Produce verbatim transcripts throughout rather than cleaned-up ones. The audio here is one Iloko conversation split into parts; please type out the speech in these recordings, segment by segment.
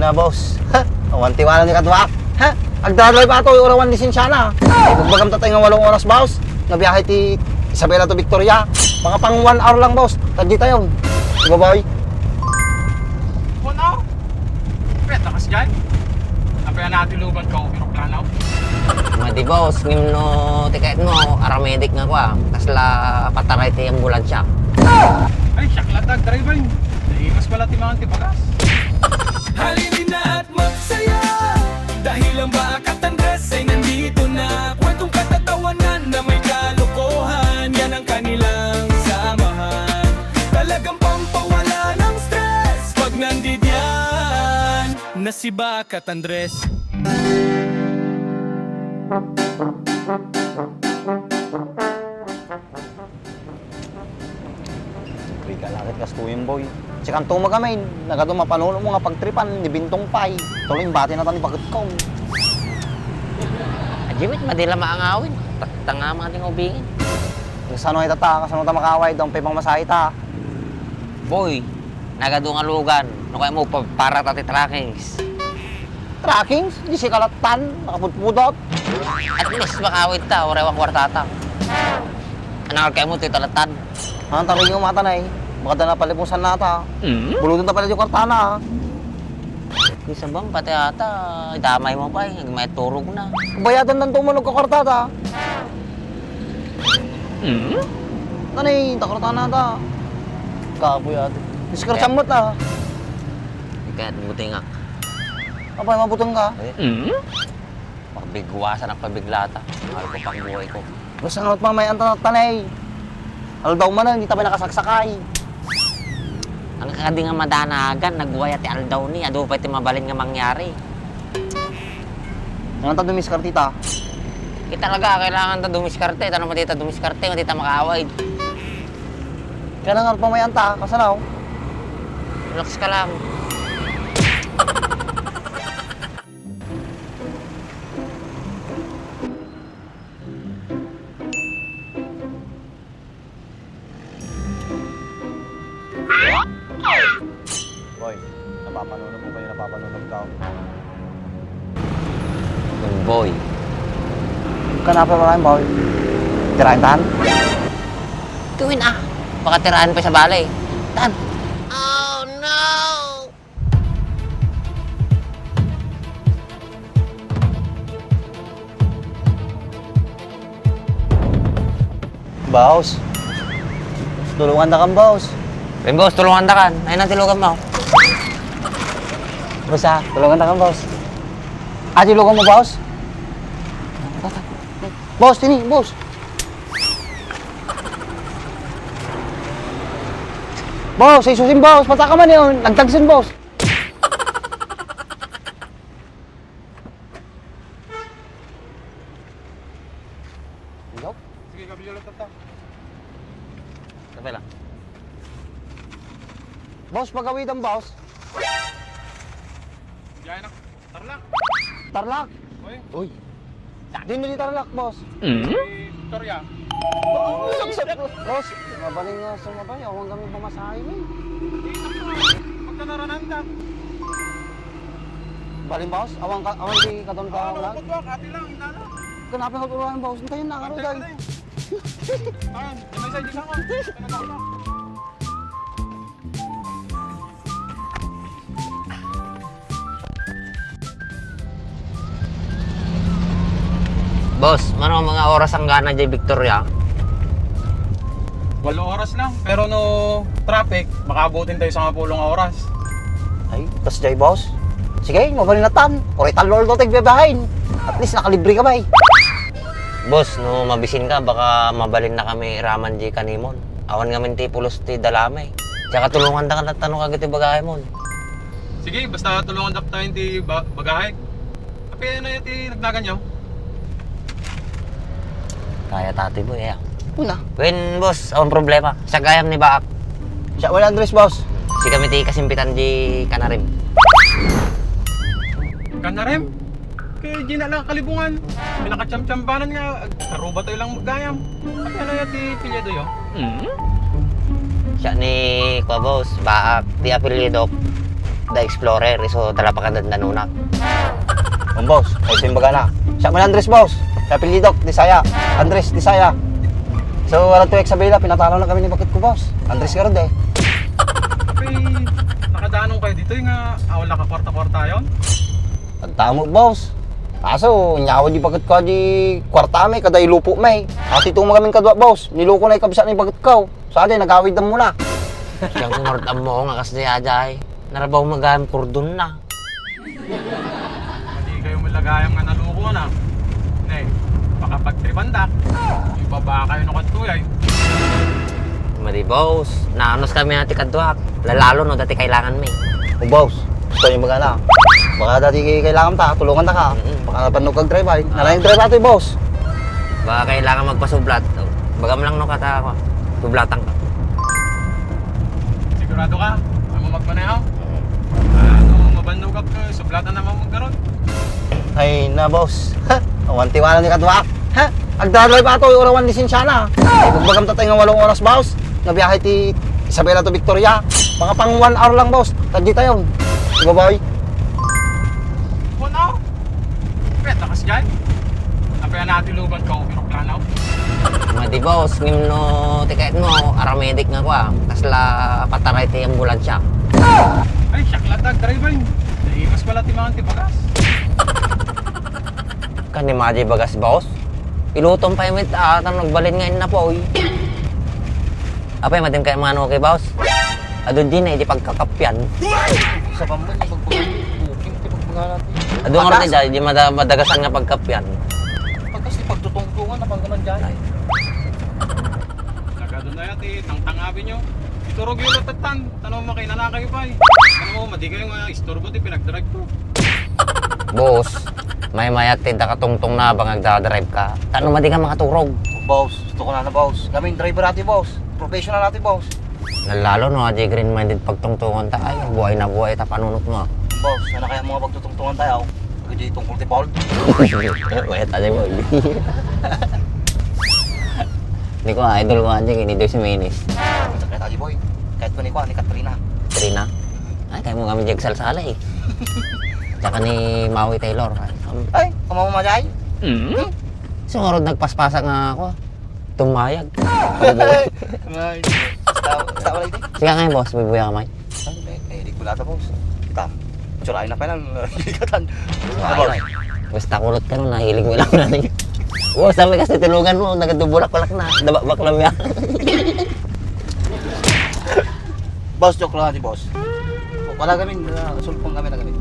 Na, boss. Ha? Awan tiwala ni kadua. Ha? Agdadrive ato, urawan lisensiana. Ay, bagbagam tatay nga walong oras, boss. Nga biyahe ti Isabela to Victoria. Mga pang one hour lang, boss. Tagdi tayo. Diba, boy? One hour? Pwede ka siya? Apay na ti lugan ka, eroplano? Madi, boss, ngem no ti kayatmo, aramedic nga kua, kasla pataray ti ambulansya. Ay, siak la ti agdrive. Naimas pala ti mangan ti bagas. Halina't magsaya dahil ang Bakat Andres ay nandito na. Kwentong katatawanan na may kalokohan, yan ang kanilang samahan. Talagang pampawala ng stress pag nandidiyan na si Bakat Andres. Riga langit kas tuwing, boy. Sikanto magamin, nagadu mapanuno mo nga pagtripan, ni Bintong pay. Tuloy, bati na tani bakit ko. Ajimit, madila maangawin. Tanga mga ding ubingin. Kasano ay tata, kasano ta makaway, doon pa ipang masahe ta. Boy, nagadu nga lugan. No kaya mo, pa-, para ta ti trackings. Trackings? Di si kalatan, nakapudpudot. At least, makawid ta, uray wa kwartata. Anang kay mo, ti talatan. Ang tabi yung mata na eh. Baka da napalipusan na ta. Mm? Bulutan ta pala yung kwartana, ah. Kisa bang, pati ata, damay mo pa eh. May turog na. Bayadan ng tumunog ka kwartata. Mm? Tanay, ta kwartana ta. Kapoy ate. Diskartsan mo ta. Ikaw, buti nga. Abay, mabutang ka. Eh? Mm? Magbigwasan ang pabiglata. Mahal ko pang buhay ko. Basta nga pamayan ta tanay. Aldaw man, hindi tayo nakasaksakay. Ang kadi nga madanagan, nagwaya ti aldaw ni, adu pa ti mabalin nga mangyari. Ang ta dumiskarte ta. Kita talaga, kailangan ta dumiskarte. Tano mati ta dumiskarte, mati ta makaaway. Kaya nga pamayan ta, kasanaw. Relax ka lang. Boy, napapanunod mo kayo, napapanunod ka. Boy. Kanapa ba kayo, boy? Tirahan tahan? Gawin ah. Pakatirahan pa sa balay. Tan. Boss. Tulungan ta kan, boss. Wen, boss, tulungan ta kan. Ay, nang tilugan mo. Boss, ah, tulungan ta kan, boss. Ah, tilugan mo, boss? Boss, tini, boss. Boss, isusin, boss. Pataka man yun. Nagtagsin, boss. Ikaw? Sige, kabilya lang tata. Kape lang. Boss, pagawitan, boss. Diyan na. Tarlac. Tarlac? Uy. Uy. Di na di Tarlac, boss. Mm? Si Victoria. Oh, boss, mabaling nga sumabay. Awan kami pamasahe, eh. Di, sakto. Magkanaranan ka. Balin, boss? Awan ka, awan di katon ka. Ah, lang? Nakapagod ka, ati lang, inana. Kanapa nga turuan, boss? Antayin na, ano, dahil? Ayan, may side isa ko. Ano ba ako? Boss, mano mga oras ang gana jay Victoria? Walo oras lang, pero no traffic, makaabutin tayo sa mga pulong oras. Ay, tas jay boss. Sige, mabalin na tan. Oray tallo daw tagbiyabahin. At least nakalibre ka ba eh. Boss, no mabisin ka, baka mabalin na kami iraman di kanimon. Awan ngamin ti pulos ti dalami. Tsaka tulungan da ka na tano kagiti bagahe mon. Sige, basta tulungan da tayo ti ba-, bagahe. Apay, ano yung ti nagnagan nyo? Kaya tati mo, iya. Una. Wen, boss, ang problema. Siya gayam ni Baak. Siya, wala Andres, boss. Si kami ti kasimpitan di Kanarim. Kanarim? Kay di na lang kalibungan. Pinakachamchambanan nga, ag-, karuba tayo lang maggayam. Ano na ti apelyido yo? Hmm? Siya ni, kwa, boss, Baak, ti apelyido. da Explorer, isu talapakan da dandanona. Um, boss, ay simbagana. Siak man Andres, boss. Kapilidok, Disaya. Andres, Disaya. So, arat to Isabela, pinatalo na kami ni bakit ko, boss. Andres garud eh. Apay, nakadanon kayo ditoy nga, ah, wala ka kwarta-kwarta yon? Agtamo, boss. Kaso, nyawa di bakit ko di kwarta mi, kada ilupo mi. Kasi itong magamin kadwa, boss. Niloko na ikabsa ni bakit ko. Saday, nagawid na muna. Siyang kumardam mo nga kas di ajay. Narabaw magayam kordon na. Madi kayo malagayam nga naluko na. Ne, pakapagtribandak. Ibaba kayo no kadtoy ay. Madi, boss. Naanos kami ati kaduak. Lalalo no dati kailangan mi. O, boss. Gusto niyo magana? Baka dati kailangan ta, tulungan ta ka. Mm-mm. Baka napannog kag drive ay. Ah. Nalaing drive ati, boss. Baka kailangan magpasublat. Bagam lang no kata ako. Sublatan ka. Sigurado ka? Amo magmaneho? Ano, mabannogap ka, sublatan naman magkaroon. Ay na, boss. Ha? Awan tiwala ni kadwa. Ha? Agdadrive ato, urawan lisensyana. Ay, magbagam tatay nga walong oras, boss. Nga biyahe ti Isabela to Victoria. Mga pang one hour lang, boss. Tadji tayo. Diba, boy? One hour? Pwede ka siya? Apay na ati lugan ka, pero plano? Madi, boss, ngem no tiket mo, aramedic nga kwa, kasla pataray ti ambulansya. Ay, siak la tag driver. Naiwas pala ti mangan ti bagas. Kan ni Madi bagas, boss? Ilutom pa imit, ah, tan nagbalin nga innapoy. Apay, madim kay mano kay boss? Adu di na, idi pagkakapyan. Sa pamban, di pagpag-, booking, di pagpangala. Adu nga rin, di mada-, madagasan nga pagkapyan. Pagkas di pagtutungtungan, napang naman dyan. Ay. Nagado na yati, tangtang abi nyo. Iturog yung latattan. Tanong mo kay nanakayo pa eh. Ano mo, madi kayo nga, istorbo ti pinagdrive ko. Boss, may mayat ti da katungtong na bang agdadrive ka. Tano madi ka makaturog. Boss, gusto ko na na, boss. Kami yung driver ati, boss. Professional ati, boss. Nalalo no, adi green-minded pagtungtungan ta. Ay, buhay na buhay ta panunot mo. Boss, ano kaya mga pagtutungtungan tayo? Pwede tungkol ti Paul? Wait, adi boy. Ni ko, idol ko, adi, ni Dos Jimenez. Sakit adi boy. Kahit ko ni ko, ni Katrina. Katrina? Ay, kaya mo kami di agsalsala eh. Tsaka ni Maui Taylor. Ay, am- Ay, kamaw mo, Jay? Mm. Sumunod nagpaspasa nga ako. Tumayag. Ay, basta, basta wala ito. Sige nga, boss, bubuya ka, Mike. Ay, may, may hilig ko nata, boss. Kita, tsurahin na pa lang, ligatan. Ay, boss. Basta kulot ka nun, nahilig mo lang natin. Boss, sabi kasi tulungan mo, nagatubulak-ulak na. Dabakbak lang yan. Boss, joke lang natin, boss. Wala kami, uh, sulpong kami na kami.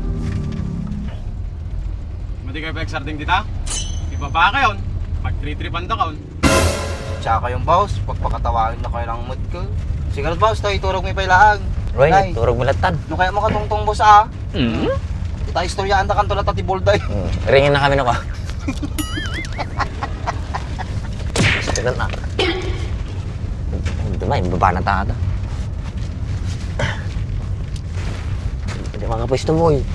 Madi kayo pa exerting dita? Ibaba kayon, pagtritripan da kaon. Tsaka yung boss, pagpakatawagin na kayo ng mood ko. Sigurado boss, tayo iturog mo pa ilaag. Roy, Nay, turog mo latan. No kaya mo katungtong boss ah. Mm. Kita istoryaan da kanto lata ti bulday. Mm. Ringin na kami na ko. Gusto na. Hindi ba, yung baba na ta ata. Hindi mga pwesto mo eh.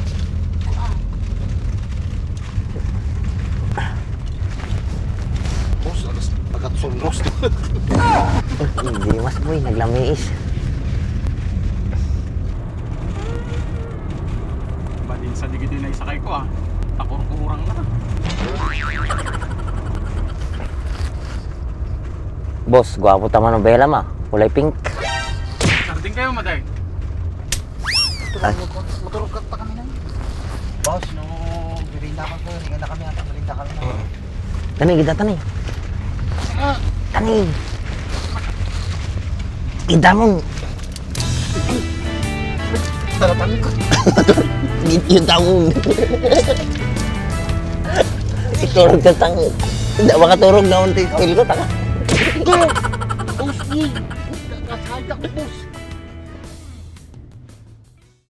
Boss, alas, agat sunros. Hindi mas boy, naglamiis. Ba't yung sa digit yung naisakay ko ah? Takurkurang na. Boss, gwapo ta manobela ma. Kulay pink. Sarding kayo, maday. Ay. Motor, motor ka pa kami na. Boss, no, merinda ka po. Merinda kami, ata merinda kami na. Tani, kita tani. Tani. Kita mo. Talatang ko. Yung taong. Iturog ka tang. Hindi, makaturog na unti. Pili ko, taka. Boss, boss. Nakasayang, boss.